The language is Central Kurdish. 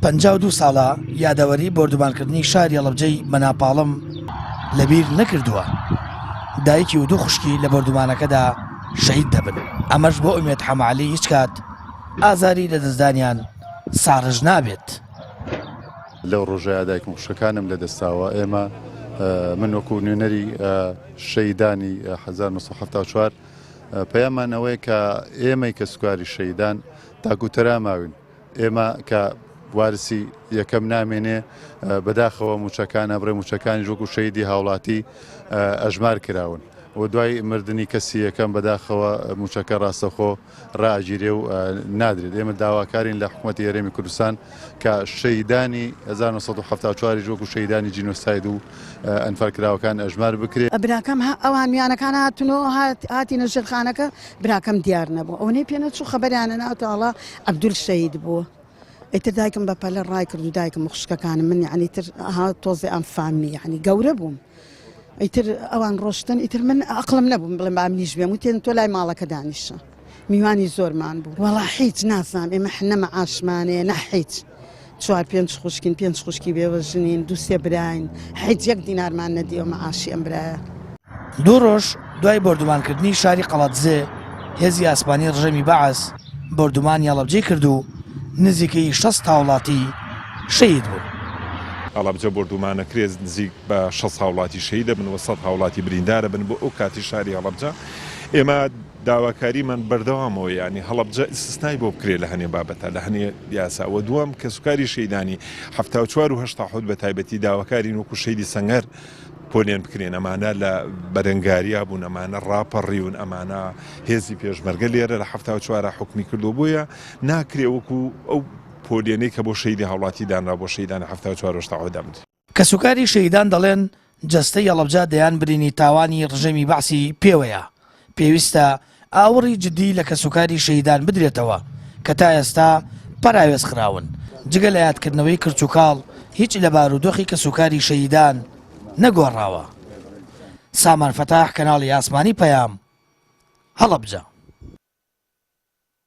52 ساڵە یادەوەری بۆردومانکردنی شاری هەڵەبجەی مەناپاڵم لەبیر نەکردووە. دایکی و دوو خوشکی لە بۆردومانەکەدا شەهید دەبن. ئەمەش بۆ ئومێد حەمەعەلی هیچ کات ئازاری لەدەستدانیان ساڕێژ نابێت. لەو ڕۆژەیا دایکم و خوشکەکانم لەدەستاوە، ئێمە من وەکو نوێنەری شەهیدانی 1974 پەیاممان ئەوەیە کە ئێمەی کەسوکاری شەهیدان تاکو تەرا ماوین، ئێمە کە وارسی یەکەم نامێنێ بەداخەوە موچەکان ئەبڕێ موچەکانیش وەکو شەهیدی هاوڵاتی ئەژمار کراون و دوای مردنی کەسی یەکەم بەداخەوە موچەکە ڕاستەخۆ ڕائەگیرێ و نادرێت ئێمە داواکارین لە حکوومەتی هەرێمی کوردستان کە شەیدانی 1970 وەکو شەیدانی جینۆساید و ئەنفالکراوەکان ئەژمار بکرێ. براکەم ها ئەوان میانەکان هاتن و هاتینە ژێرخانەکە براکەم دیار نەبوو ئەوەنەی پێ نەچوو خەبەریانە ناوتاڵە عەبدول شەهید بووە ئیتر دایکم بە پەلە ڕای کرد و دایکم و خوشکەکانم من یعنی تر ها تۆزێ ئەم فامی یعنی گەورە بووم ئیتر ئەوان ڕۆشتن ئیتر من ئەقلم نەبووم بڵێم با منیش بێم وتێن تۆ لای ماڵەکە دانیشە میوانی زۆرمان بوو وەڵا هیچ نازانم ئێمە نە مەعاشمانەیە نە هیچ چوار پێنج خوشکین پێنج خوشکی بێوەژنین دوو سێ براین هیچ یەک دینارمان نەدیوە مەعاشی ئەم برایە. دوو ڕۆژ دوای بۆردومانکردنی شاری قەڵادزێ، هێزی ئاسمانی ڕژێمی بەعس بۆردومانی هەڵەبجەی کرد و نزیکەی 60 هاوڵاتی شەهید بوون. هەڵەبجە بۆردومانەکرێت نزیک بە 60 هاوڵاتی شەهید دەبن و 100 هاوڵاتی بریندارە بن بۆ ئەو کاتی شاری هەڵەبجە ئێمە داواکاریمان بەردەوامەوە یانی هەڵەبجە ئیستسنای بۆ بکرێت لە هەنێ بابەتە لە هەنێ یاسا وە دووەم کەسوکاری شەیدانی 74 و 87 بە تایبەتی داواکارین وەکو شەیدی سەنگەر پۆلێن بکرێن ئەمانە لە بەرەنگاریا بوون ئەمانە ڕاپەڕیون ئەمانە هێزی پێشمەرگە لێرە لە 74 حکومی کردو بۆیە ناکرێ وەکو ئەو پۆلێنەی کە بۆ شەیدی هاوڵاتی دانرا بۆ شەیدانی 74 و 87 دابنرێ. کەسوکاری شەهیدان دەڵێن، جەستەی هەڵەبجە دەیان برینی تاوانی ڕژێمی بەعسی پێوەیە، پێویستە ئاوڕی جدی لە کەسوکاری شەهیدان بدرێتەوە کە تا ئێستا پەراوێز خراون، جگە لە یادکردنەوەی کرچوکاڵ هیچ لە بارودۆخی کەسوکاری شەهیدان نەگۆڕاوە. سامان فەتاح، کەناڵی ئاسمانی پەیام، هەڵەبجە.